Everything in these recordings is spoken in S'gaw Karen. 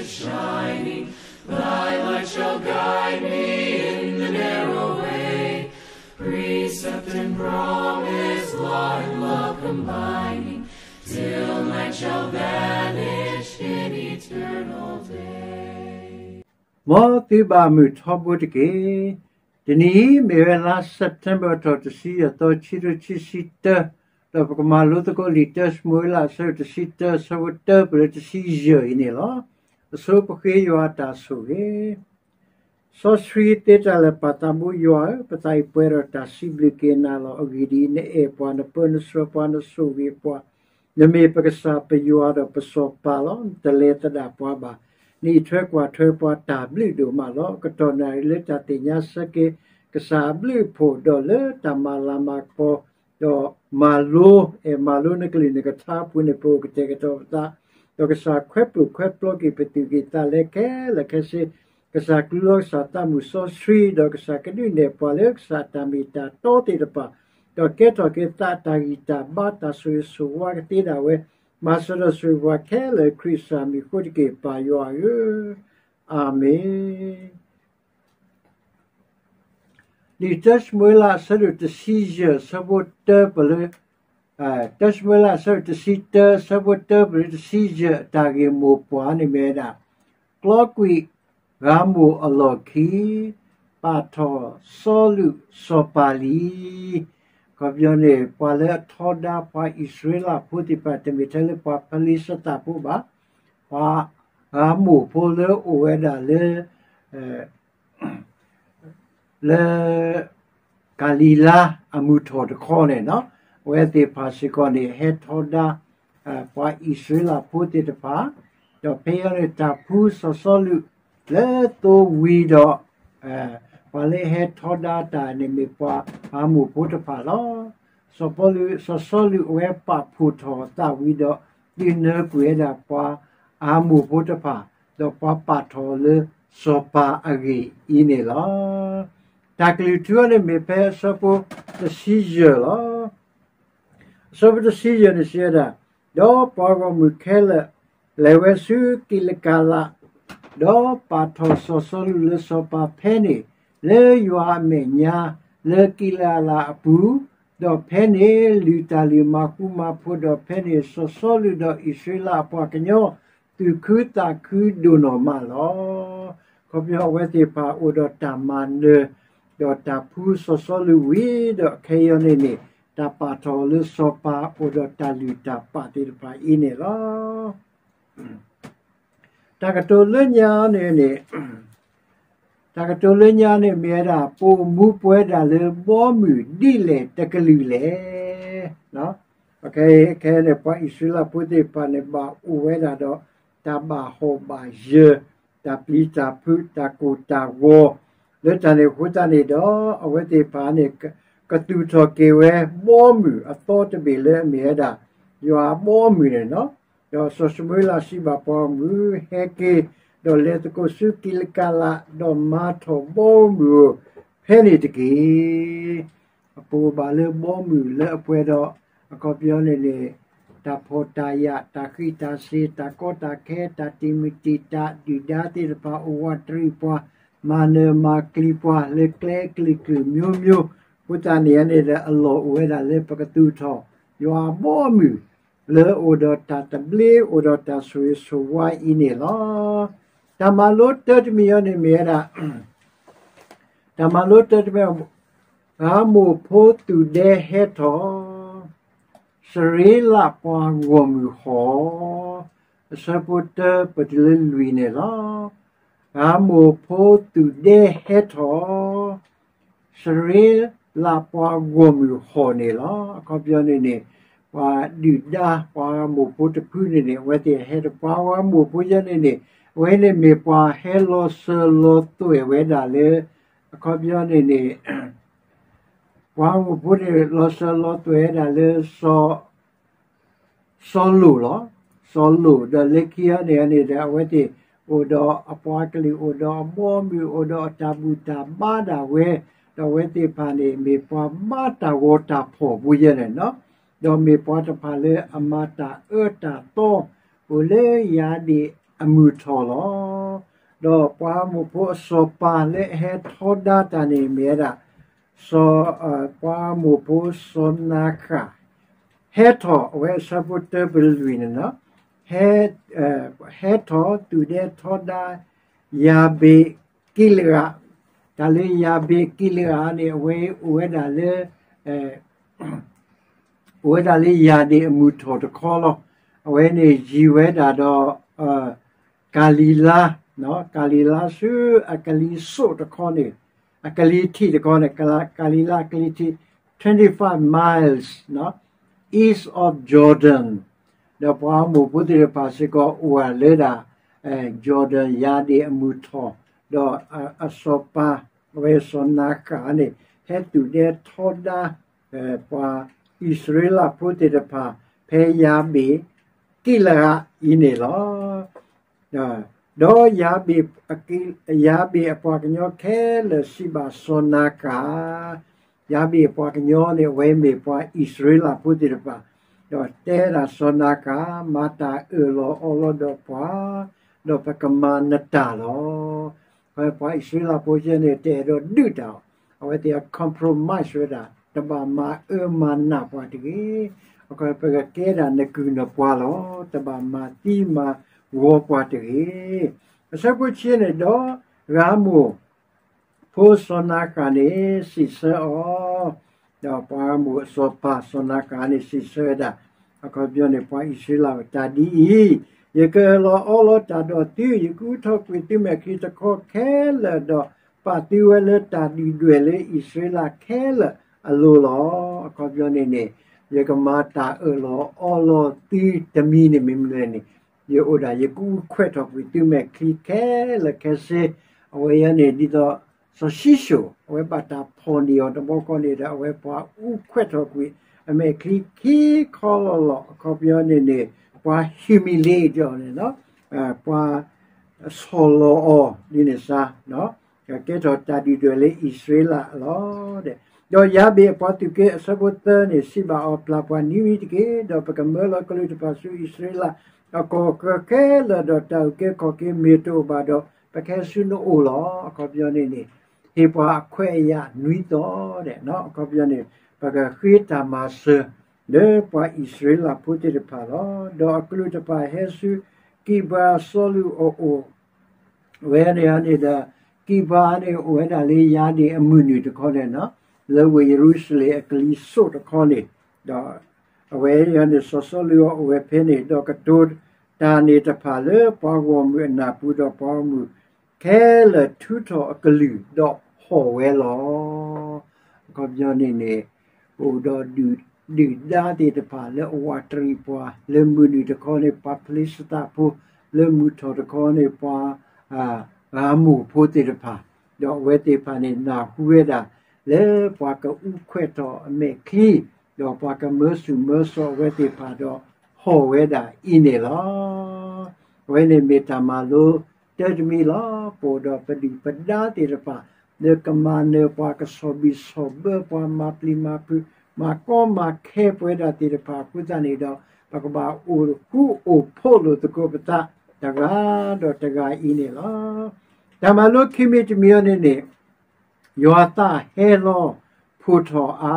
shining, thy light shall guide me in the narrow way. Precept and promise, law and love combining, till night shall vanish in eternal day. မ်သုဘၣ်မုာ်ထီဘိတက့ၢ်. တနံၤအံၤ မ့ၢ်ဝဲလါ September ထီၣ်တဆံယဲၢ်သီ ခံကထိခံဆံတၢ, ဒီးပကမၤလိသကိးလံာ်တၢၡမူၤအ့လး အဆၢဒိၣ်တဆံတၢ အဆၢဖိတၢ ပလၢတဆံယဲၢ်အံၤန့ၣ်လီၤ. အဆိပဃ့ယွၤအတၢ်ဆိၣ်ဂ့ၤ. စီဆှံသ့တၢ်လၢာ် ပၢ်သးဘိယွၤဧၢ, ပသးအံၤပှဲၤဒီးတၢ်စံးဘျုးက့ၤနၤလီၤ. အဂ့ၢ်ဒ်အံၤ, နအဲၣ်ပှၤ, နပၢနဆှၢပှၤ, နဆိၣ်ဂ့ၤပှၤ, နမ့ၢ်ပကစၢ်ပယွၤဒီးပစီၤပၤလီၤ. နတလဲၤသဒၣ်ပှၤဘၣ်. နအံးထွဲကွၢ်ထွဲပှၤတၢ်ဘျုးဒိၣ်မးလီၤ. ကတီၢ်နၣ်ရံၣ်လၢတၢ်သ့ၣ်ညါဆၢက့ၤ ကစၢ်အဘျုးအဖှိၣ် ဒီးလၢတၢ်မၤလၤမၤကပီၤ, ဒီးမၤလိ, အဲၣ်မၤလိနကလုၢ်နကထါအပူၤန့ၣ် ပအိၣ်ကတဲာ်ကတီၤပသး, ဒီးကစၢ်ခွဲးပၢၢ်ခွဲးပျီက့ၤပသူၣ်က့ၤသးလၢခဲလၢာ်ခဲဆ့, ကစၢ်ကလူးလီၤကစၢ်သးမုၢ်စီဆှံ, ဒီးကစၢ်ကဒုးနဲၣ်ပှၤလၢကစၢ်တၢ်မ့ၢ်တၢ်တီသ့ၣ်တဖၣ်, ဒီးကဲထီၣ်က့ၤသးတၢ်ဂံၢ်တၢ်ဘါ တၢ်ဆိၣ်ဂ့ၤဆိၣ်ဝါကသ့ဒၣ်ဝဲ, မၤစၢၤဒီးဆိၣ်ဂ့ၤပှၤခဲလၢာ် ခရံာ်ကစၢ်မံၤအဃိတက့ၢ် ပၢ်ယွၤဧၢ, အၤမ့ၣ်. လံာ်တၢၡမူၤအ့လး အဆၢဒိၣ်တဆံယဲၢ် အဆၢဖိတၢ ပလၢ, တၢၡမူၤအ့လး အဆၢဒိၣ်တဆံတၢ အဆၢဖိတၢ ပလၢတဆံယဲၢ် အတၢ်ဂ့ၢ်မိၢ်ပှၢ်န့ၣ်မ့ၢ်ဝဲဒၣ်, ကျီကွံာ်ဂၤမိၢ်အလီၢ်ခံ, ပာ်ထီၣ်စီၤလူးစီၤပၤလံ. အခီပညီန့ၣ် ပှၤလၢအထီဒါပှၤအံၣ်စရ့လးဖိသ့ၣ်တဖၣ် တမ့ၢ်ထဲလၢပှၤဖလံးစတံဖိဘၣ်, ပှၤဂၤမိၢ်ဖိလၢအိၣ်ဝဲဒၣ်လၢ လၢကၤလံၤလါအမုၢ်ထီၣ်တခီန့ၣ်, အဝဲသ့ၣ်တဖၣ်စ့ၢ်ကီးန့ၣ် ဟဲထီဒါ ပှၤအံၣ်စရ့လးဖိသ့ၣ်တဖၣ်, ဒီးဖဲအံၤန့ၣ် တၢ်ဖှူစီၤစီလူးလၢသိဝံၤဒီး, ပှၤလၢဟဲထီဒါတၢ်န့ၣ်မ့ၢ်ပှၤဂၤမိၢ်ဖိတဖၣ်လီၤ. စီၤပီလူး, စီၤစီလူးအဝဲပာ်ဖှိၣ်ထီၣ်အသးဝံၤဒီး ဒုးနၢၤကွံာ်ဝဲဒၣ်ပှၤဂၤမိၢ်ဖိတဖၣ်, ဒီးပှၤပာ်ထီၣ်လၢစီၤပၤအဂ့ၢ်အံၤန့ၣ်လီၤ. တၢ်ကလုၢ်ထူအံၤန့ၣ်မ့ၢ်ဖဲအဆၢဖိတဆံယဲၢ်လီၤ. အဆၢဖိတဆံယဲၢ်န့ၣ်စံးဝဲဒၣ်, ဒီးပှၤဂီၢ်မုၢ်ခဲလၢာ် လဲၤဝဲဆူကံးလကၤလး, ဒီးပာ်ထီၣ်စီၤစီလူးလၢစီၤပၤဖဲန့ၣ်, လၢယွၤအမဲာ်ညါ, လၢကံးလကၤလးအပူၤ, ဒီးဖဲန့ၣ် လုၢ်တၢ်လုၢ်မၤဃူမၤဖိး, ဒီးဖဲန့ၣ် စီၤစီလူးဒီးအံၣ်စရ့လးအပှၤကညီ သူၣ်ခုသးခုဒိၣ်နီၢ်မးလီၤ. အခီပညီအဝဲသ့ၣ်တဖၣ်အိၣ်ဒီးတၢ်မၤနၢၤ, ဒီးတၢ်ဖှူစီၤစီလူးဝံၤဒီး ခဲအံၤန့ၣ်န့ၣ် တၢ်ပာ်ထီၣ်လၢစီၤပၤအိၣ်ဒီးတၢ်လုၢ်တၢ်ပာ်သ့ၣ်တဖၣ်အံၤန့ၣ်လီၤ. တၢ်ကတိၤလၢညါန့ၣ်န့ၣ်, တၢ်ကတိၤလၢညါန့ၣ်မ့ၢ်ဝဲဒၣ် ပအိၣ်မူပှဲၤဒၣ်လၢဘီမုၢ်ဒ်လဲၣ်တကလုာ်လဲၣ်. ခဲအံၤန့ၣ် ပှၤအံၣ်စရ့လးဖိသ့ၣ်တဖၣ်န့ၣ် ဘၣ်အိၣ်ဝဲဒၣ်ဒီး တၢ်ဘၣ်ဟီၣ်ဘၣ်ယၢၤ, တၢ်ပျံၤတၢ်ဖုး, တၢ်ကိၢ်တၢ်ဂီၤ, လၢတၢ်န့ၣ်အဃိသတးန့ၣ်ဒီး အဝဲသ့ၣ်တဖၣ်န့ၣ် ကသူၣ်ထီၣ်က့ၤဝဲ ဘီမုၢ်အသီတဘ့ၣ်လၢအမ့ၢ်ဝဲဒၣ် ယွၤအဘီအမုၢ်န့ၣ်လီၤ. ဒီးစီၤၡမူၤအ့လးစံးဘၣ်ပှၤဂီၢ်မုၢ်, ဟဲက့ၤ, ဒီးလဲၤသကိးဆူကံးလကၤလး, ဒီးမၤထီၣ်ဘီမုၢ်ဧိၤဖဲန့ၣ်တက့ၢ်. အပအိၣ်ဘၣ်လၢဘီမုၢ်လၢအပှဲၤဒီး အခီပညီန့ၣ်န့ၣ် တၢ်ဖှီၣ်တၢ်ယာ်, တၢ်ဃံးတၢ်စ့ၤ, တၢ်ကီတၢ်ခဲ, တၢ်တံာ်မုၢ်တံာ်တာ်, ဒုၣ်ဒါသ့ၣ်တဖၣ်အိၣ်ဝးတရံးပှၤ, မၤနၢၤမၤကျံၤပှၤလၢကျဲအကလုာ်ကလုာ်မျိုးမျိုး, အဃိသတးန့ၣ်န့ၣ်ဒီး အလီၢ်အိၣ်ဝဲဒၣ်လၢပကသူၣ်ထီၣ် ယွၤအဘီအမုၢ် လၢအအိၣ်ဒီးတၢ်သဘျ့ အိၣ်ဒီးတၢ်ဆိၣ်ဂ့ၤဆိၣ်ဝါအံၤန့ၣ်လီၤ. တၢ်မၤလိတၢတမံၤအံၤန့ၣ်မ့ၢ်ဝဲဒၣ် တၢ်မၤလိတၢတမံၤ, ဂၤမိၢ်ဖိသူၣ်ဒဲဟဲထီၣ်, စရ့လးပှၤဂီၢ်မုၢ်ဟီၣ်, အဆၢဖိတၢပတုၤလၢလွံၢ်န့ၣ်လီၤ. ဂၤမိၢ်ဖိသူၣ်ဒဲဟဲထီၣ်, စရ့လးပှၤဂီၢ်မုၢ်ဟီၣ်န့ၣ်လီၤ. အခီပညီန့ၣ်န့ၣ် ပှၤဒုၣ်ဒါ ပှၤဂၤမိၢ်ဖိတဖုန့ၣ်န့ၣ် အဝဲသ့ၣ်ဟဲထီၣ်, ပှၤဂၤမိၢ်ဖိယဲန့ၣ်န့ၣ် အဝဲန့ၣ်မ့ၢ်ပှၤဟဲလီၤစၢၤလီၤသွဲၣ်ဝဲဒၣ်လၢ အခီပညီန့ၣ်န့ၣ် ပှၤဂၤမိၢ်ဖိန့ၣ် လီၤစၢၤလီၤသွဲၣ်ဝဲဒၣ်လၢ စီၤလိာ်လီၤ. စီၤလိာ်ဒီးလၢခံန့ၣ်န့ၣ်ဒီး အဝဲသ့ၣ်အိၣ်ဒီးအပှၤကလုာ် အိၣ်ဒီးအဘီအမုၢ် အိၣ်ဒီးအတၢ်ဘူၣ်တၢ်ဘါဒၣ်ဝဲ, ဒီးအဝဲသ့ၣ်တဖၣ်န့ၣ် မ့ၢ်ပှၤဘါတၢ်ဂီၤတၢ်ဖီၣ်ပူၤယဲန့ၣ်လီၤ. ဒီးမ့ၢ်ပှၤတဖၣ်လၢအမၤတၢ်အၢတၢ်သီ အိၣ်လၢယၤဒ့ၣ် အမုၢ်ထီၣ်လီၤ. ဒီးပှၤအမိၣ်ဖိအစီၤပၤလၢအဟဲထီဒါတၢ်န့ၣ်မ့ၢ်ဝဲဒၣ် စီၤ, ပှၤအမိၣ်ဖိစီၤနၤဃၣ်, ဟဲထီၣ် အဝဲအဆၢဖိတၢပလွံၢ်န့ၣ်လီၤ. ဟဲ, ဟဲထီၣ်သူၣ်ဒဲထီဒါ ယၤဘ့းကံလအး, တၢ်လၢယၤဘ့းကံလအးန့ၣ် အဝဲအိၣ်ဝဲဒၣ်လၢ အိၣ်ဝဲဒၣ်လၢယၤဒ့ၣ်အမုၢ်ထီၣ်တခီလီၤ. အဝဲန့ၣ်ယံၤဝဲဒၣ်ဒီး ကၤလံၤလါ, ကၤလံၤလါဆူအကလံၤစိးတခီန့ၣ်, အကလံၤထံးတခီန့ၣ်, ကၤလံၤလါအကလံၤထံး twenty-five miles east of Jordan, ဒီးပှၤအမိၣ်ဖိသ့ၣ်တဖၣ်စ့ၢ်ကီးအိၣ်ဝဲလၢဒၣ် Jordan ယၤဒ့ၣ်အမုၢ်ထီၣ်, ဒီးအစီၤပၤ အဝဲစီၤနၤဃၣ်န့ၣ် ဟဲသူၣ်ဒဲထီဒါ ပှၤအံၣ်စရ့လးဖိသ့ၣ်တဖၣ် ဖဲယၤဘ့းကံလအးအံၤန့ၣ်လီၤ. ဒီးယၤဘ့းအပှၤကညီခဲလၢာ်စံးဘၣ်စီၤနၤဃၣ်, ယၤဘ့းအပှၤကညီန့ၣ် အဝဲမ့ၢ်ပှၤအံၣ်စရ့လးဖိသ့ၣ်တဖၣ်, ဒီးတဲဒၣ်စီၤနၤဃၣ်, မၤတၢ်အၢၣ်လီၤအီလီၤဒီးပှၤ, ဒီးပကမၤနတၢ်လီၤ. ပှၤအံၣ်စရ့လးဖိန့ၣ် တအဲၣ်ဒိးဒုးတၢ်, အဝဲသ့ၣ်အ compromise ဝဲဒၣ်, တဘၣ်မၤအၢမၤနးပှၤတဂ့ၤ. အခီပညီ ပကကဲဒၣ်နကုၢ်နပှၤလီၤ. တဘၣ်မၤသံမၤဝီပှၤတဂ့ၤ. အဆၢဖိဆံန့ၣ်ဒီး ဂၤမိၢ်ဖိစီၤနၤဃၣ်န့ၣ်စံးဆၢအီၤ, ဒီးပှၤဂၤမိၢ်အစီၤပၤစီၤနၤဃၣ်န့ၣ်စံးဆၢဝဲဒၣ်, အခီပညီန့ၣ် ပှၤအံၣ်စရ့လး တၢ်ဒ်အံၤ, ယကအၢၣ်လီၤအီလီၤတၢ်ဒီးသု, ယကအုထီၣ်ကွံာ်သုမဲာ်ချံတခီခဲလၢာ်ဒီး ပာ်သုဝဲလၢတၢ်ဒုၣ်ဒွဲၣ်လၢအံၣ်စရ့လးခဲလၢာ်အလိၤလီၤ. အခီပညီန့ၣ်န့ၣ် ယကမၤတၢ်အၢၣ်လီၤအီလီၤသုတမံၤန့ၣ်မ့ၢ်မနုၤလဲၣ်န့ၣ်, ယအိၣ်ဒၣ်ယကအုခွဲးထီၣ်ကွံာ်သုမဲာ်ချံခဲလၢာ်ခဲဆ့. အဝဲအံၤန့ၣ်ဒ်သိး စီၤၡံၣ်ၡိၣ် အဝဲဘၣ်တၢ်ဖီၣ်န့ၢ်အီၤတဘျီဃီန့ၣ်ဒီး အဝဲပှၤအုခွဲးထီၣ်ကွံာ်အမဲာ်ချံခံခီလီၤလီၤ. အခီပညီန့ၣ်န့ၣ် ပှၤ humiliate အီၤန့ၣ်လီၤ. ပှၤဆီၣ်လီၤအီၤဒ်န့ၣ်စါ ကကဲထီၣ်တၢ်ဒုၣ်ဒွဲၣ်လၢအံၣ်စရ့လးလီၤ. ဒီးယၤဘ့းအပှၤသုးက့ အဆၢဖိသၢန့ၣ် စံးဘၣ်အီၤ, ပျၢ်ပှၤနွံနွံတက့ၢ်, ဒီးပကမၢလီၤကလူးတဖၣ်ဆူအံၣ်စရ့လးအကီၢ်အဃၢၤခဲလၢာ်, ဒီးတၢ်အုၣ်က့ၤခီၣ်က့ၤမ့ၢ်တအိၣ်ဘၣ်ဒီး ပကဟဲဆူနအိၣ်လီၤ. အခီပညီန့ၣ်န့ၣ် ဟ့ၣ်ပှၤအခွဲးအယာ်နွံသီဒီး အခီပညီန့ၣ် ပကဃ့တၢ်မၤစၢၤ လၢပှၤအံၣ်စရ့လးဖိသ့ၣ်တဖၣ်လီၤ. ဒီးအကလူးတဖၣ်ဟဲဆူ ကံးဘါစီၤစီလူးအအိၣ် ဝဲန့ၣ်န့ၣ်ဒီး ကံးဘါန့ၣ်အိၣ်ဝဲဒၣ်လၢယၤဒ့ၣ်အမုၢ်နုာ်တခီန့ၣ်, လၢဝ့ၢ်ယရူၤၡလ့ၣ်အကလံၤစိးတခီန့ၣ်, ဒီးအဝဲန့ၣ် စီၤစီလူးအအိၣ်ဝဲဖဲန့ၣ်, ဒီးကတိၤတၢ်န့ၣ်တဖၣ်လၢပှၤဂီၢ်မုၢ်အနၢ်ပူၤ, ဒီးပှၤဂီၢ်မုၢ်ခဲလၢာ်ထုးထီၣ်အကလုၢ်ဒီးဟီၣ်ဝဲလီၤ. အခီပညီန့ၣ်န့ၣ် အိၣ်ဒီးဒုၣ်ဒါသ့ၣ်တဖၣ်လၢအဝးတရံးပှၤ, လၢမုၢ်နုာ်တခီန့ၣ် ပှၤဖလံၡသးဖိ, လၢမုၢ်ထီၣ်တခီန့ၣ် ပှၤ ဂၤမိၢ်ဖိသ့ၣ်တဖၣ်, ဒီးအဝဲသ့ၣ်တဖၣ်န့ၣ် နၢ်ဟူဝဲဒၣ် လၢပှၤကအုခွဲးထီၣ်အမဲာ်ချံ, ဒီးပှၤကမၢဆူၣ်မၢစိးအဝဲသ့ၣ်တဖၣ်ဒီး ဟီၣ်ဝဲဒၣ်အံၤန့ၣ်လီၤ. အဝဲန့ၣ်မ့ၢ်တၢ်မၤလိတၢ်တမံၤလီၤ. ပအိၣ်ဒီးပဒုၣ်ပဒါသ့ၣ်တဖၣ် လၢကမၤနၢၤပှၤ, ကဆီၣ်ဘံၣ်ဆီၣ်ဘၢပှၤ, မၤပျံၤမၤဖုး, မၤကီမၤခဲပဝဲဒၣ်သ့ၣ်တဖၣ်အဃိသတးန့ၣ်ဒီး ပကဘၣ်အိၣ်ဃူအိၣ်ဖိးလိာ်သကိးပသး တဂၤဒီးတဂၤအံၤန့ၣ်လီၤ. တၢ်မၤလိခံမံၤတမံၤအံၤန့ၣ်န့ၣ် ယွၤသးဟဲလီၤဖှိၣ်ထီၣ်အါ,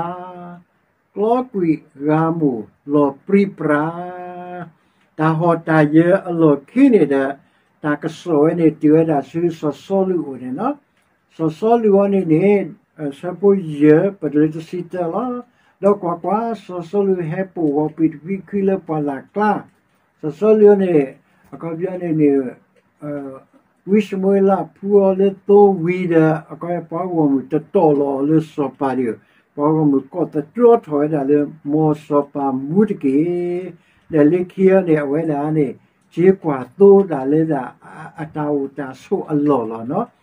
ကျီကွံာ်ဂၤမိၢ်လီၤပြံပြါ, တၢ်ဟီၣ်တၢ်ယၢၤအလီၢ်ခံန့ၣ်ဒီး တၢ်ကစီၣ်ဝဲန့ၣ်တုၤဝဲဒၣ်ဆူစီၤစီလူးအအိၣ်န့ၣ်လီၤ. စီၤစီလူးအအိၣ်န့ၣ်န့ၣ် ဆၢဖိယဲၢ် ပတုၤလၢတဆံတၢလီၤ. ဒီးကွၢ်ကွၢ်, စီၤစီလူးဟဲပိာ်ဂီၤပံာ်တဖုခံလၢပှၢ်လၢ်ကျါ, စီၤစီလူးအအိၣ်န့ၣ် အခီပညီန့ၣ်န့ၣ် ဝံၡမူၤအ့လးဖှူအီၤလၢသိဝံၤဒီး အခီပညီပှၤဂီၢ်မုၢ်တတီၢ်လီၤအီၤလၢစီၤပၤဒံး, ပှၤဂီၢ်မုၢ်ကိးသတြီထီၣ်ဝဲဒၣ်လၢ မ်စီၤပၤမူတက့ၢ်. ဒီးလၢခံအံၤန့ၣ် အဝဲဒၣ်န့ၣ် က့ၤကွၢ်သိဒၣ်လၢဒၣ် အတၢ်အိၣ်တၢ်ဆိးအလီၢ်လီၤနီၤ.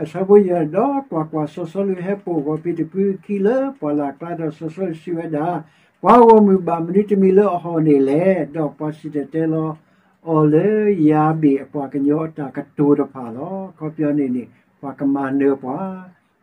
အဆၢဖိယဲၢ် ဒီးကွၢ်ကွၢ်, စီၤစီလူးဟဲပိာ်ဂီၤဖံးတဖုခံလၢပှၢ်လၢ်ကျါဒီး စီၤစီလူးစံးဝဲဒၣ်, ပှၤဂီၢ်မုၢ်ဘၣ်မနုၤတမံၤလၢအဟီၣ်န့ၣ်လဲၣ်. ဒီးပှၤစံၣ်တဲၤတဲလီၤအီၤလၢယၤဘ့ၣ်အပှၤကညီအတၢ်ကတိၤတဖၣ်လီၤ. အခီပညီန့ၣ်န့ၣ် ပှၤကမၤနၢၤပှၤ,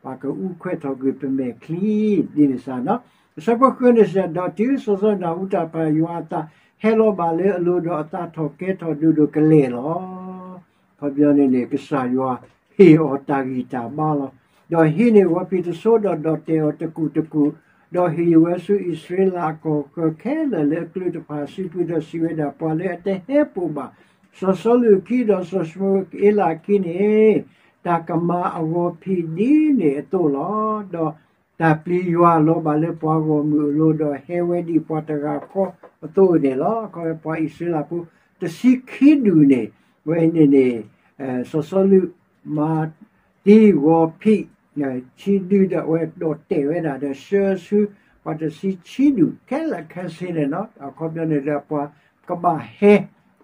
ပှၤကအူခွဲးထီၣ်ကွံာ်ပမဲာ်ချံ ဒ်န့ၣ်စ့ၢ်နီၤ. အဆၢဖိဃုန့ၣ်စ့ၢ်, ဒီးတုၤစီၤစီလူးနၢ်ဟူတၢ်ဖးယွၤအသး ဟဲလီၤဘၣ်လၢအလိၤဒီးအသးထီၣ်ကဲထီၣ်ဒိၣ်ဒိၣ်ကလဲာ်လီၤ. အခီပညီန့ၣ်န့ၣ် ကစၢ်ယွၤဟ့ၣ်အီၤတၢ်ဂံၢ်တၢ်ဘါလီၤ. ဒီးဟံးန့ၢ်ဝီၤဖံးတစိဒီးဒိးတဲာ်အီၤတကူာ်တကူာ်, ဒီးဟ့ၣ်ဝဲဆူအံၣ်စရ့လးအကီၢ်ဃၢၤခဲလၢာ်လၢအကလုာ်တဖၣ်အစုပူၤဒီးစံးဝဲဒၣ်, ပှၤလၢအတဟဲပိာ်ဘၣ် စီၤစီလူးအခံဒီးစီၤၡမူၤအ့လးအခံန့ၣ် တၢ်ကမၤအဝီၤဖံးဒ်န့ၣ်အသိးလီၤ. ဒီးတၢ်ပျံၤယွၤလီၤဘၣ်လၢပှၤဂီၢ်မုၢ်အလိၤ, ဒီးဟဲဝဲဒ်ပှၤတဂၤဃီအသိးန့ၣ်လီၤ. အခီပညီပှၤအံၣ်စရ့လးဖိတဆံခံဒူၣ်န့ၣ် ဝဲန့ၣ်န့ၣ် စီၤစီလူးမၤသံဝီၤဖံး ဆံဒုဒီး အဝဲဒိးတဲာ်ဝဲဒၣ်ဒီးဆှၢဆူ ပှၤတဆံခံဒူၣ်ခဲလၢာ်ခဲဆ့န့ၣ်လီၤ. အခီပညီန့ၣ်ဒီးပှၤကဘၣ်ဟဲ,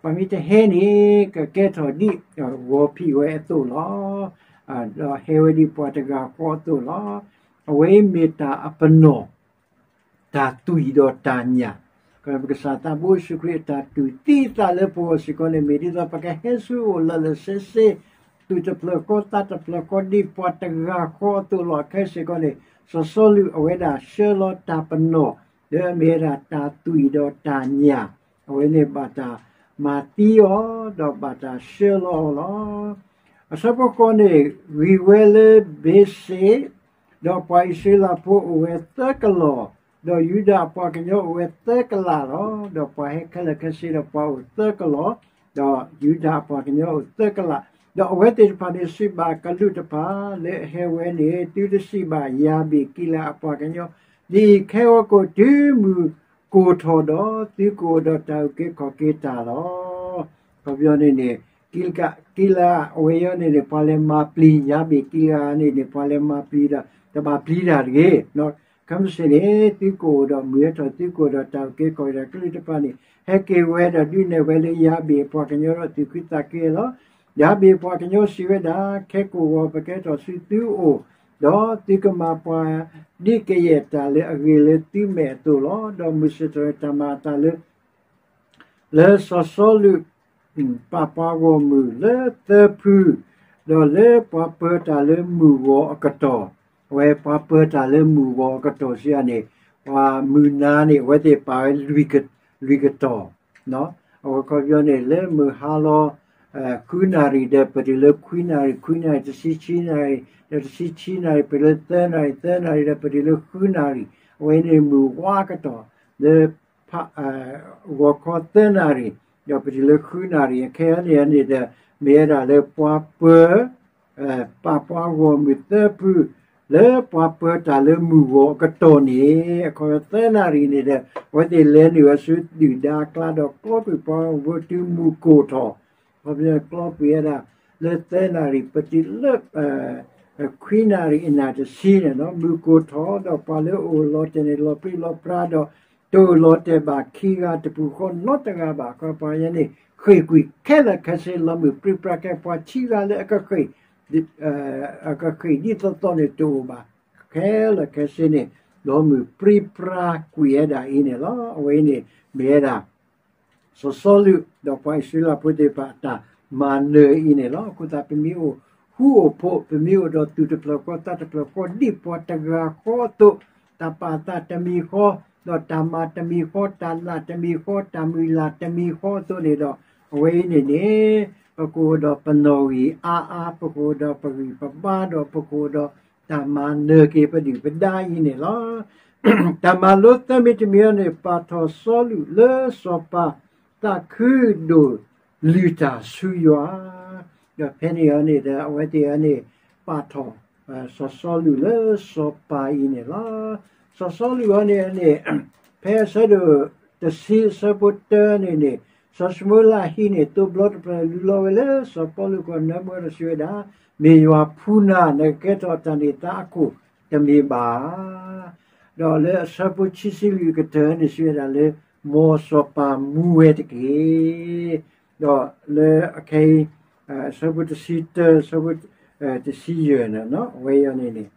ပှၤမ့ၢ်တဟဲန့ၣ် ကကဲထီၣ်ဒ်ဝီၤဖံးဝဲအသိးလီၤ. ဒီးဟဲဝဲဒ်ပှၤတဂၤဃီအသိးလီၤ. အဝဲအံၤမ့ၢ်တၢ်အပနီၣ် တၢ်သွံၣ်ဒီးတၢ်ညၣ်, ကစၢ်သးဘိယ့ၣ်ၡူးခရံာ်အတၢ်တူၢ်သံအသးလၢပဂီၢ်စ့ၢ်ကီးန့ၣ် မ့ၢ်ဒ်သိးပကဟဲဆူအအိၣ်လၢာ်လၢာ်ဆ့ဆ့, သူၣ်တဖျၢၣ်ဃီသးတဖျၢၣ်ဃီဒ်ပှၤတဂၤဃီအသိးလီၤ. ခဲစ့ၢ်ကီးန့ၣ် စီၤစီလူးအဝဲဒၣ်ဆှၢလီၤတၢ်ပနီၣ် လၢအမ့ၢ်ဝဲဒၣ်တၢ်သွံၣ်ဒီးတၢ်ညၣ်, အဝဲန့ၣ်ဘၣ်တၢ်မၤသံအီၤ ဒီးဘၣ်တၢ်ဆှၢလီၤအီၤလီၤ. အဆၢဖိဃိးန့ၣ် ဂံၢ်ဝဲလၢဘ့းစ့း, ဒီးပှၤအံၣ်စရ့လးဖိအိၣ်ဝဲသၢကလီၢ်, ဒီးယူဒၤအပှၤကညီအိၣ်ဝဲသၢကလးလီၤ. ဒီးပှၤဟဲခဲလၢာ်ခဲဆ့ဒီးပှၤအိၣ်သၢကလီၢ်, ဒီးယူဒၤအပှၤကညီအိၣ်သၢကလး, ဒီးအဝဲသ့ၣ်တဖၣ်န့ၣ်စံးဘၣ်ကလူးတဖၣ်လၢအဟဲဝဲန့ၣ်, သုတစံးဘၣ်ယၤဘ့ၣ်ကံလၤအပှၤကညီ, ဒ်အံၤ, ခဲဂီၤကိၣ်တုၤမုၢ်ကိၢ်ထီၣ်ဒီး သုကအိၣ်ဒီးတၢ်အုၣ်က့ၤခီၣ်က့ၤတၢ်လီၤ. အခီပညီန့ၣ်န့ၣ် ကံလၤ, ကံလၤအဝဲအံၤန့ၣ်န့ၣ် ပှၤလဲၤမၤပျံၤ, ယၤဘ့ၣ်ကံလၤန့ၣ်န့ၣ် ပှၤလဲၤမၤပျံၤဒီး တဘၣ်ပျံၤတၢ်တဂ့ၤ. ခဲမုၢ်ဆ့ၣ်န့ၣ် သုကအိၣ်ဒီးမုၢ်ဟဲထီၣ် သုကအိၣ်ဒီးတၢ်အုၣ်က့ၤခီၣ်က့ၤတၢ်, ကလုာ်တဖၣ်န့ၣ် ဟဲက့ၤဝဲဒီးဒုးနဲၣ်ဝဲလၢယၤဘ့ၣ်အပှၤကညီဒီးသူၣ်ခုသးခုလီၤ. ယၤဘ့ၣ်အပှၤကညီစံးဝဲဒၣ်, ခဲကိာ်ဂီၤပကဟဲထီၣ်ဆူသုအိၣ်, ဒီးသုကမၤပှၤဒ်ကယဲၢ်တၢ်လၢအဂ့ၤလၢသုမဲာ်အသိးလီၤ. ဒီးမုၢ်ဆ့ၣ်ထီၣ်တၢ်မၤအသးလၢ လၢစီၤစီလူး ပာ်ပှၤဂီၢ်မုၢ်လၢသၢဖု, ဒီးလၢပှၤပၢၤတၢ်လၢမုၢ်ဂီၤအကတီၢ်, အဝဲပှၤပၢၤတၢ်လၢမုၢ်ဂီၤအကတီၢ်စံးယၤန့ၣ်, ပှၤမုၢ်နၤန့ၣ် အဝဲသ့ၣ်ပာ်ဝဲ လွံၢ်ကတီၢ်, အဝဲခီပညီန့ၣ် လၢမုၢ်ဟါလီၤ ဃုနၣ်ရံၣ်ဒီးပတုၤလၢခွံနၣ်ရံၣ်, ခွံနၣ်ရံၣ် တဆံခံနၣ်ရံၣ်, ဒီးတဆံခံနၣ်ရံၣ် ပတုၤလၢသၢနၣ်ရံၣ်, သၢနၣ်ရံၣ်ဒီးပတုၤလၢဃုနၣ်ရံၣ်, အဝဲန့ၣ်မုၢ်ဝါကတီၢ် လၢ ဂီၤခီသၢနၣ်ရံၣ် ဒီးပတုၤလၢဃုနၣ်ရံၣ်, အခဲအံၤန့ၣ်န့ၣ်ဒီး မ့ၢ်ဝဲဒၣ်လၢပှၤပၢၤ ပာ်ပှၤဂီၢ်မုၢ်သၢဖု လၢပှၤပၢၤတၢ်လၢမုၢ်ဂီၤအကတီၢ်န့ၣ် အခီပညီသၢနၣ်ရံၣ်န့ၣ်ဒီး အဝဲသ့ၣ်လဲၤနုာ်ဝဲဆူဒုၣ်ဒါအကျါဒီးကျီကွံာ်ပှၤဂီၢ်မုၢ်တုၤမုၢ်ကိၢ်ထီၣ်, အခီပညီကျီကွံာ်ဝဲဒၣ် လၢသၢနၣ်ရံၣ် ပတုၤလၢ ခွံနၣ်ရံၣ်အနၢ်တဆံန့ၣ်လီၤ. မုၢ်ကိၢ်ထီၣ်ဒီးပှၤလၢအအိၣ်လီၤတဲာ်န့ၣ် လီၤပြံလီၤပြါဒီး တအိၣ်လီၤတဲာ်ဘၣ်ခံဂၤတပူၤဃီနီတဂၤဘၣ်. အခီပညီန့ၣ် ဃ့ၢ်ကွံာ်ခဲလၢာ်ခဲဆ့ လီၤမုၢ်ပြံပြါခဲ ပှၤခံဂၤလၢအကဃ့ၢ် အကဃ့ၢ်ဒ်သိးသိးန့ၣ်တအိၣ်ဘၣ်. ခဲလၢာ်ခဲဆ့န့ၣ် လီၤမုၢ်ပြံပြါကွံာ်ဝဲဒၣ်အံၤန့ၣ်လီၤ. အဝဲအံၤန့ၣ် မ့ၢ်ဝဲဒၣ် စီၤစီလူး ဒီးပှၤအံၣ်စရ့လးဖိသ့ၣ်တဖၣ်အတၢ်မၤနၢၤအံၤန့ၣ်လီၤ. အဃိသတး ပမ့ၢ်အိၣ်ဃူအိၣ်ဖိး, ပမ့ၢ်အိၣ်ဒီးသူၣ်တဖျၢၣ်ဃီသးတဖျၢၣ်ဃီ ဒ်ပှၤတဂၤဃီအသိး, တၢ်ပာ်သးတမံၤဃီ, ဒီးတၢ်မၤတမံၤဃီ, တၢ်နာ်တမံၤဃီ, တၢ်မုၢ်လၢ်တမံၤဃီအသိးန့ၣ်ဒီး, အဝဲအံၤန့ၣ်န့ၣ် ပကအိၣ်ဒီးပနီၣ်ဂံၢ်အါအါ, ပကအိၣ်ဒီးပဂံၢ်ပဘါ, ဒီးပကအိၣ်ဒီးတၢ်မၤနၢၤက့ၤပဒုၣ်ပဒါအံၤန့ၣ်လီၤ. တၢ်မၤလိသၢမံၤတမံၤအံၤန့ၣ် ပာ်ထီၣ်စီၤစီလူးလၢစီၤပၤသးခုဒိၣ်လုၢ်တၢ်ဆူယွၤ, ဒီးဖဲန့ၣ်အံၤန့ၣ်ဒီး အဝဲသ့ၣ်အံၤန့ၣ် ပာ်ထီၣ် စီၤစီလူးလၢစီၤပၤအံၤန့ၣ်လီၤ. စီၤစီလူးအံၤန့ၣ်န့ၣ် ဖဲအဆၢဒိၣ်တဆံအဆၢဖိတၢန့ၣ်န့ၣ် စီၤၡမူၤအ့လးဟံးန့ၢ်သိဘျီတဖျၢၣ် လူလီၤဝဲလၢစီၤပီလူးကီၢ်နၢမူဒီးစံးဝဲဒၣ်, မ့ၢ်ယွၤဖှူနၤ, နကကဲထီၣ်တၢ်န့ၢ်သါအခိၣ်တမ့ၢ်ဘၣ်. ဒီးလၢအဆၢဖိခံဆံလွံၢ်အကတၢၢ်န့ၣ်စံးဝဲဒၣ်လၢ မ်စီၤပၤမူဝဲတက့ၢ်. ဒီးလၢအခဲအံၤ အဆၢဖိတဆံတၢ အဆၢဖိတဆံယဲၢ်န့ၣ် အဝဲအံၤန့ၣ်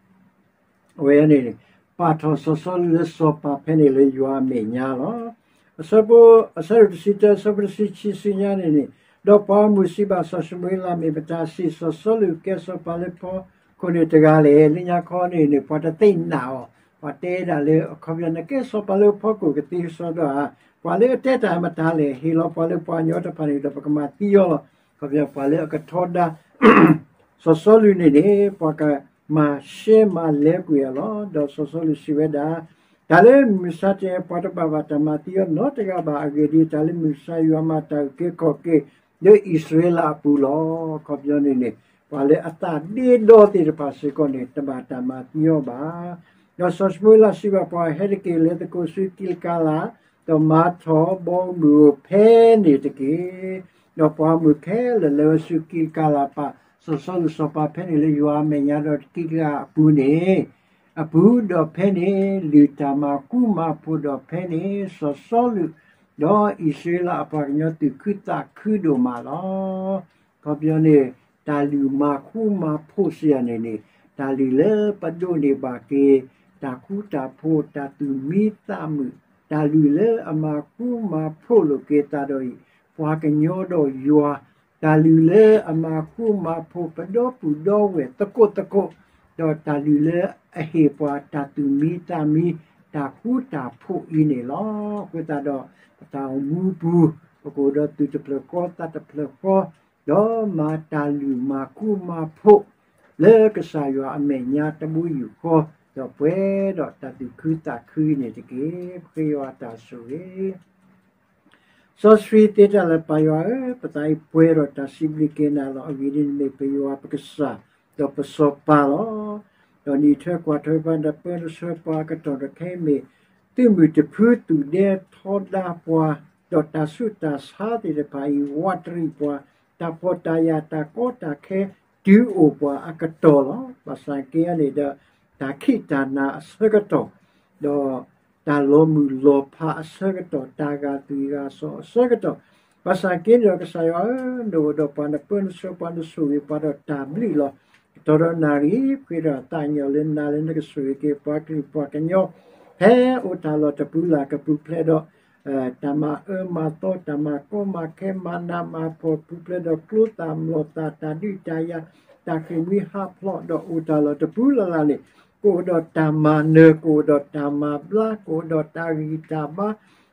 အဝဲအံၤန့ၣ် ပာ်ထီၣ်စီၤစီလူးလၢစီၤပၤဖဲန့ၣ်လၢယွၤအမဲာ်ညါလီၤ. အဆၢဖိ အဆၢဒိၣ်တဆံတၢ အဆၢဖိတဆံခံဆူညါန့ၣ်န့ၣ်, ဒီးပှၤဂီၢ်မုၢ်စံးဘၣ်စီၤၡမူၤအ့လး, မ့ၢ်မတၤစံး စီၤစီလူးကဲစီၤပၤလၢဖီခိၣ်န့ၣ်တဂၤလဲၣ်. လၢညါခီန့ၣ်န့ၣ် ပှၤတသ့ၣ်နာ်အီၤ, ပှၤတဲဒၣ်လၢအခီပညီ နကဲစီၤပၤလၢဖီခိၣ်ကသ့ကစီဒီဧါ, ပှၤလၢအတဲတၢ်မတၤလဲၣ် ဟ့ၣ်လီၤပှၤလၢပှၤကညီတဖၣ်န့ၣ်ဒီး ပကမၤသံအီၤလီၤ. ခီပညီပှၤလၢအကထီဒါ စီၤစီလူးန့ၣ်န့ၣ် ပှၤကမၤရှဲမၤလဲကွံာ်အီၤလီၤ. ဒီးစီၤစီလူးစံးဝဲဒၣ်, တၢ်လၢမုၢ်မဆါတနံၤ ပှၤတဘၣ်ဘၣ်တၢ်မၤသံအီၤနီတဂၤဘၣ်. အဂ့ၢ်ဒ်အံၤ, တၢ်လၢမုၢ်မဆါ ယွၤမၤတၢ်အုၣ်က့ၤခီၣ်က့ၤ လၢအံၣ်စရ့လးအပူၤလီၤ. ခီပညီန့ၣ်န့ၣ် ပှၤလၢအသးဒ့ဒီသ့ၣ်တဖၣ်စ့ၢ်ကီးန့ၣ် တဘၣ်တၢ်မၤသံအီၤဘၣ်. ဒီးစီၤၡမူၤအ့လးစံးဘၣ်ပှၤ, ဟဲတက့ၢ်, လဲၤသကိးဆူကံးလကၤလး, ဒီးမၤထီၣ်ဘီမုၢ်အိၣ်ဖဲန့ၣ်တက့ၢ်. ဒီးပှၤမုၣ်ခဲလၢာ်လဲၤဝဲဆူကံးလကၤလး ပာ်စီၤစီလူးစီၤပၤဖဲန့ၣ်လၢယွၤအမဲာ်ညါ, ဒီးကံးလကၤအပူၤန့ၣ် အပူၤ, ဒီးဖဲန့ၣ်လုၢ်တၢ်မၤဃူမၤဖိး, ဒီးဖဲန့ၣ်စီၤစီလူး ဒီးအံၣ်စရ့လးအပှၤကညီသူၣ်ခုသးခုဒိၣ်မးလီၤ. ခီပညီန့ၣ် တၢ်လုၢ်မၤဃူမၤဖိးစံးယၤန့ၣ်န့ၣ် တၢ်လုၢ်လၢပဒိးန့ၢ်ဘၣ်က့ၤ တၢ်ဃူတၢ်ဖိး, တၢ်သူၣ်မံသးမုာ်, တၢ်လုၢ်လၢအမၤဃူမၤဖိးလိာ်က့ၤသးဒီးအံၤ ပှၤကညီဒီးယွၤ, တၢ်လုၢ်လၢအမၤဃူမၤဖိးပဒီပုၢ်ဒီဝဲၢ်သကိးသကိး, ဒီးတၢ်လုၢ်လၢအဟ့ၣ်ပှၤတၢ်သူၣ်မံသးမံ, တၢ်ဃူတၢ်ဖိးအံၤန့ၣ်လီၤ. အဃိသတးဒီး ပတၢ်အိၣ်မူပူၤ ပကအိၣ်ဒီးသူၣ်တဖျၢၣ်ဃီသးတဖျၢၣ်ဃီ, ဒီးမၤတၢ်လုၢ်မၤဃူမၤဖိး လၢကစၢ်ယွၤအမဲာ်ညါတဘိယူၢ်ဃီ, ဒီးပှဲၤဒီးတၢ်သူၣ်ခုသးခုအံၤန့ၣ်တက့ၢ်. ပဃ့ယွၤအတၢ်ဆိၣ်ဂ့ၤ စီဆှံသ့တၢ်လၢပၢ်ယွၤဧၢ, ပသးအံၤပှဲၤဒီးတၢ်စံးဘျုးက့ၤနၤလီၤ. အဂ့ၢ်ဒ်အံၤ, နမ့ၢ်ပယွၤပကစၢ်, ဒီးပစီၤပၤလီၤ. ဒီးနအံးထွဲကွၢ်ထွဲပှၤ, နပၢနဆှၢပှၤအကတီၢ်ဒီးခဲအံၤမ့ၢ် သုးမုၢ်တဖုသူၣ်ဒဲထီဒါပှၤ, ဒီးတၢ်ဆူးတၢ်ဆါသ့ၣ်တဖၣ်အံၤ ဝးတရံးပှၤ, တၢ်ဖှီၣ်တၢ်ယာ်တၢ်ကီတၢ်ခဲ တုၤအိၣ်ပှၤအကတီၢ်လီၤ. ဘၣ်ဆၣ်က့န့ၣ်ဒီး တၢ်ခံးတၢ်နၤအဆၢကတီၢ်, ဒီးတၢ်လီၤမုၢ်လီၤဖးအဆၢကတီၢ်, တၢ်ဂာ်သွံၣ်ဂာ်စီၤအဆၢကတီၢ်, ဘၣ်ဆၣ်က့န့ၣ်ဒီး ကစၢ်ယွၤဧၢ, နအိၣ်ဒီးပှၤ, နပၢနဆှၢပှၤ, နဆိၣ်ဂ့ၤပှၤဒီးတၢ်ဘျုးလီၤ. ကတီၢ်ဒီးနၣ်ရံၣ် ပဃ့ဒီးသးကညီၤလၢနၤလၢနကဆိၣ်ဂ့ၤက့ၤပှၤကလုာ်ပှၤကညီ ဖဲအိၣ်တၢ်လီၢ်တပူၤလၢ်ကပူၤဖျဲးဒီး တၢ်မၤအၢမၤသီ, တၢ်မၤကီမၤခဲ, မၤနးမၤဖှီၣ်, ပူၤဖျဲးဒီးကျိသၣ်မျိာ်သၣ်, တၢ်ဒုးတၢ်ယၤ, တၢ်ဃ့ၢ်မှံဟးဖျိး, ဒီးအိၣ်တၢ်လီၢ်တပူၤလၢ်လၢ်န့ၣ် ကအိၣ်ဒီးတၢ်မၤနၢၤ, ကအိၣ်ဒီးတၢ်မၤဘျါ, ကအိၣ်ဒီးတၢ်ဂံၢ်တၢ်ဘါ,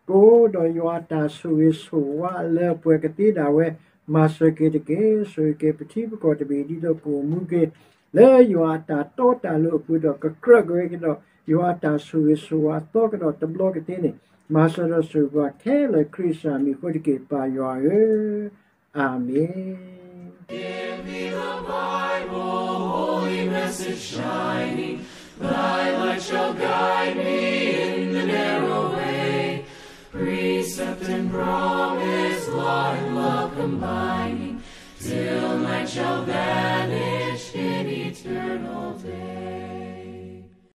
ကအိၣ်ဒီးယွၤအတၢ်ဆိၣ်ဂ့ၤဆိၣ်ဝါလၢပှဲၤကသ့ဒၣ်ဝဲ, မၤစၢၤက့ၤတက့ၢ်. ဆိၣ်ဂ့ၤက့ၤပထံပကီၢ်တဘ့ၣ် ဒ်သိးကအိၣ်မူက့ၤ လၢယွၤအတၢ်တီတၢ်လိၤအပူၤဒီး ကကြၢးက့ၤကဒီး ယွၤအတၢ်ဆိၣ်ဂ့ၤဆိၣ်ဝါသီကဒီးတဘျီကသ့န့ၣ်, မၤစၢၤဒီးဆိၣ်ဂ့ၤပှၤခဲလၢာ် ခရံာ်ကစၢ်မံၤအဃိတက့ၢ် ပၢ်ယွၤဧၢ, အၤမ့ၣ်. Give me the Bible, holy message shining, thy light shall guide me in the narrow way. Precept and promise, law and love combining, till night shall vanish in eternal day.